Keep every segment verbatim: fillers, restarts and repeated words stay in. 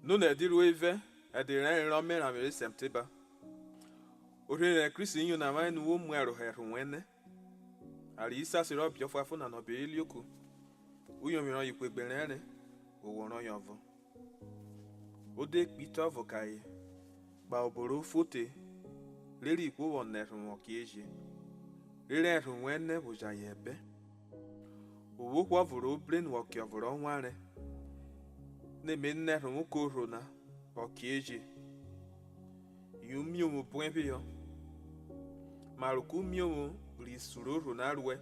Nonẹ ẹdẹ iruo ivẹ, ẹdẹ rẹ ẹrenre rẹ ọmeranvwe rẹ Sẹptẹmba, orherẹn rẹ Kristi nyo nẹ avwanre nu wo muẹro hẹ ẹrhovwo ẹnẹ. A ri Isasi rẹ ọbe ọfuanfon nana ọbe ri Luk, uyovwin rọye ikuegbe rẹnrẹn, owọ rọye ọvo. O de kpe itẹ ọvo kẹ ayen, kpa obo ro fo te, rere ihwo vwọ nẹ ẹrhovwo ọkieje, rere ẹrhovwo ẹnẹ vwo jẹ ayen ẹbẹ. O vwo ohwo ọvo ro bru enu ọkiọvo rọ wanre, nẹ me nẹ ẹrhovwo kẹ orho na ọkieje, yen umiovwo buẹn phihọ. Ma rho kẹ umiovwo ri isun rẹ orho na ruẹ,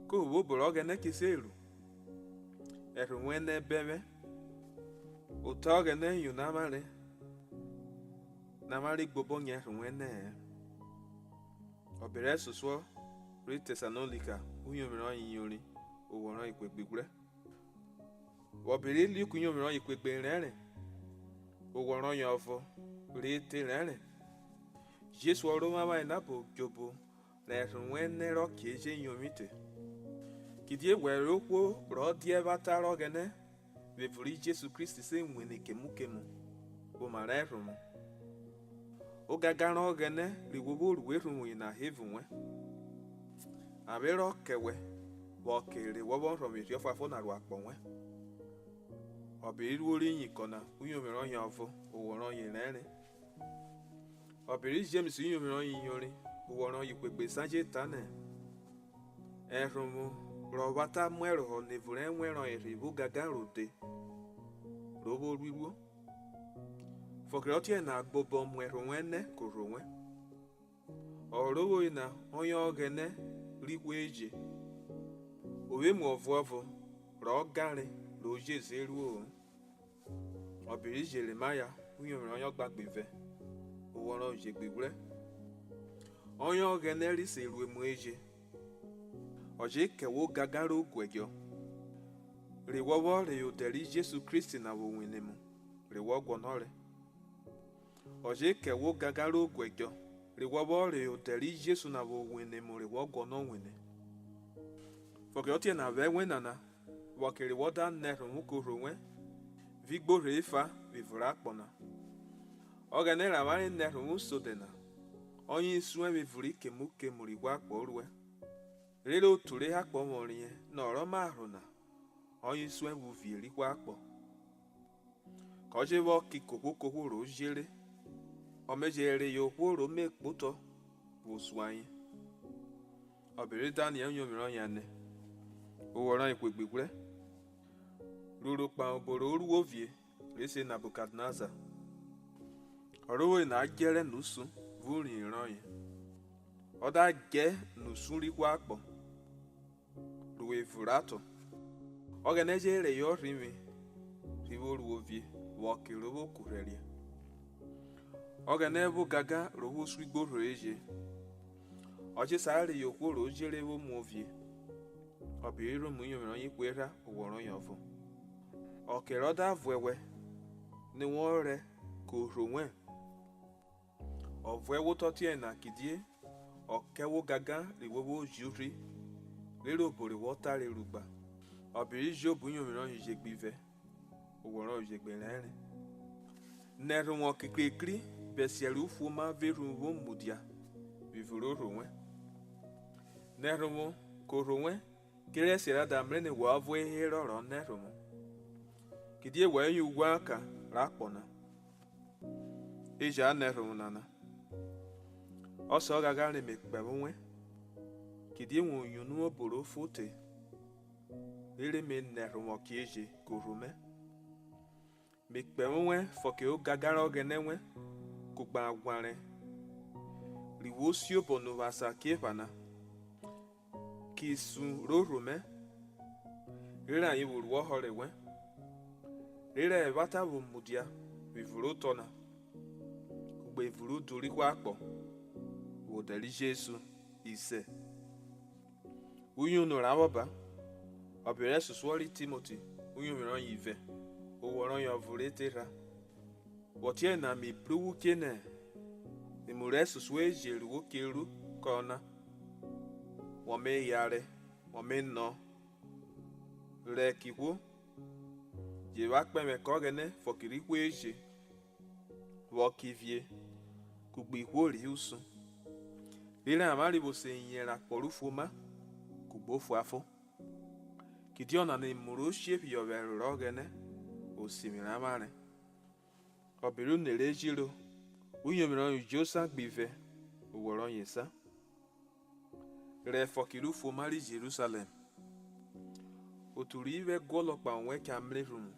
ko vwo obo rẹ Ọghẹnẹ ke se ru. Ẹrhovwo ẹnẹ bẹnbẹn, ota Ọghẹnẹ yono avwanre, nẹ avwanre gbobọ yan ẹrhovwo ẹnẹ-ẹ. Ọbe rẹ ẹsosuọ ri Tẹsalonika, uyovwin rọye iyorin, owọ rọye ikuegbe ighwrẹ. Vwẹ ọbe ri Luk, uyovwin rọye ikuegbe rẹnrẹn, owọ rọye ọvo re te rẹnrẹn, Jesu Ọrovwavwanre nabọ djobọ rẹ ẹrhovwo ẹnẹ rẹ ọkieje yovwin te. Kidie wẹ rẹ ohwo rọ dia ẹvwata rẹ Ọghẹnẹ vwevunrẹ Jesu Kristi se wene kemu kemu womarẹ ẹrhovwo. Ogangan rẹ Ọghẹnẹ ri wo vwo ru erhuvwu yena hẹ evun wẹn. Ame rọ kẹ wẹ vwẹ ọke re wọ vwọ rhọvwe Erhi Ọfuanfon na ro akpọ wẹn. Ọbe ri ruo ri iyinkọn na, uyovwin rọye ọvo, owọ rọye rẹnrẹn. Ọbe ri Jems, uyovwin rọye iyorin, owọ rọye ikuegbe esan je tanẹ, ẹrhovwo rẹ ọvwata muẹrohọ nẹ evun rẹ ẹwẹn rọye rhi vwo ogangan rode, ro vwo ruiruo. Fọkirẹ ọtiọyena, gbobọ mu ẹrhovwo ẹnẹ kẹ orho wẹn. Ọrovwohwo yena ọyen Ọghẹnẹ rẹ ihwo eje. O vwo emu ọvuọvo rọ ganre ro je ze ruo-o. Ọbe ri Jeremaya, uyovwin rọye ọgba gbe ivẹ, owọ rọye ujegbe ighwrẹ. Ọyen Ọghẹnẹ ri se ru emu eje. Ọ je kẹ wẹ ogangan ro guẹdjọ, re wọ vwọ reyọ odẹ ri Jesu Kristi na vwo wene emu, re wọ guọnọre. Ọ je kẹ wẹ ogangan ro guẹdjọ, re wọ vwọ reyọ odẹ ri Jesu na vwo wene emu, re wọ guọnọ wene. Fọkirẹ ọtiọyena, vwẹ ẹwẹn nana, vwẹ ọke re wọ da nẹ ẹrhovwo kẹ orho wẹn, vẹ igborho efa vwẹ evun rẹ akpọ na. Ọghẹnẹ rẹ avwanre nẹ ẹrhovwo se odẹ na, ọyen suẹn vwẹ evun ri kemu kemu rẹ ihwo akpọ ruẹ. Rere otu rehẹ akpọ vwọ riẹn nẹ ọ rọ ma rho na, ọyen suẹn vwẹ uvie rẹ ihwo akpọ. Kọ je vwọ kẹ kohwo kohwo ro jere, ọ me je reyọ ohwo ro me kpotọ vwo sun ayen. Ọbe ri Daniẹl, uyovwin rọye ẹne, owọ rọye ikuegbe ighwrẹ. Roro kpahen obo ro ru ovie re se Nẹbukadneza. Ọrovwohwo na djẹrẹ nẹ usun vẹ urhi rọye, ọ da djẹ nẹ usun rẹ ihwo akpọ ro evun rẹ aton. Ọghẹnẹ je reyọ ọrhivwi ri vwo ru ovie vwẹ ọke ro vwo kurhẹriẹ. Ọghẹnẹ vwo ogangan ro vwo sun igborho eje. Ọ je sa reyọ ohwo ro jere vwo mu ovie. Ọbe ri Rom, uyovwin rọye ihwe erha, owọ rọye ọvo. Ọke rọ da vuẹ wẹ nẹ wọ rẹ kẹ orho wẹn, ọ vuẹ wẹ otọ ọtiọyena, kidie ọ kẹ wẹ ogangan ri wo vwo ji urhi, rere obo re wọ tare rugba. Ọbe ri Job, uyovwin rọye ujegbe ivẹ, owọ rọye ujegbe rẹnrẹn. Nẹ ẹrhovwo ọke kri kri bẹsiẹ rẹ ufuoma vẹ erhuvwu vwo mudia vwẹ evun rẹ orho wẹn. Nẹ ẹrhovwo kẹ orho wẹn, kerẹ ẹsiẹ ra da mrẹ nẹ wọ vwẹ herọ rọ nẹ ẹrhovwo, kidie wọ yen ughwaka rẹ akpọ na. E jẹ a nẹ ẹrhovwo nana. Ọsẹ ọghanghanre, me kpẹvwẹ wẹn, kidie wo yono obo ro fo te, rere me nẹ ẹrhovwo ọkieje kẹ orho mẹ. Me kpẹvwẹ wẹn fọke ogangan rẹ Ọghẹnẹ wẹn kugbe aghwanre ri wo siobọnu vwẹ asakiephana, kẹ isun rẹ orho mẹ, rere ayen vwo ru ọhọre wẹn, rere ẹvwata vwo mudia vwẹ evun rẹ otọ na, kugbe evun rẹ udu rẹ ihwo akpọ, vwẹ odẹ ri Jesu. Isẹ. Uyono ra vwọ ba, ọbe rẹ ẹsosuọ ri Timoti, uyovwin rọye ivẹ, owọ rọye ọvo re te erha. Vwẹ ọtiọyena, mi bru we uche nẹ emu rẹ ẹsosuọ eje ru wo ke ru kẹ ọna, wọ me yare, wọ me nọ, rẹ kẹ ihwo, je vwẹ akpẹvwẹ kẹ Ọghẹnẹ fọki rẹ ihwo eje, vwẹ ọke ivie kugbe ihwo ri usun, rere avwanre vwo se yeren akpọ rẹ ufuoma kugbe ofuanfon. Kidie ọnana emu ro shephiyọ vwẹ ẹro rẹ Ọghẹnẹ, osivwi rẹ avwanre. Ọbe rẹ une re jiro, uyovwin rọyen ujẹ osa gbe ivẹ, owọ rọyen esan. Rẹ fọki rẹ ufuoma ri Jerusalẹm, otu rivẹ guọnọ kpahe owẹ cha mrẹ erhuvwu,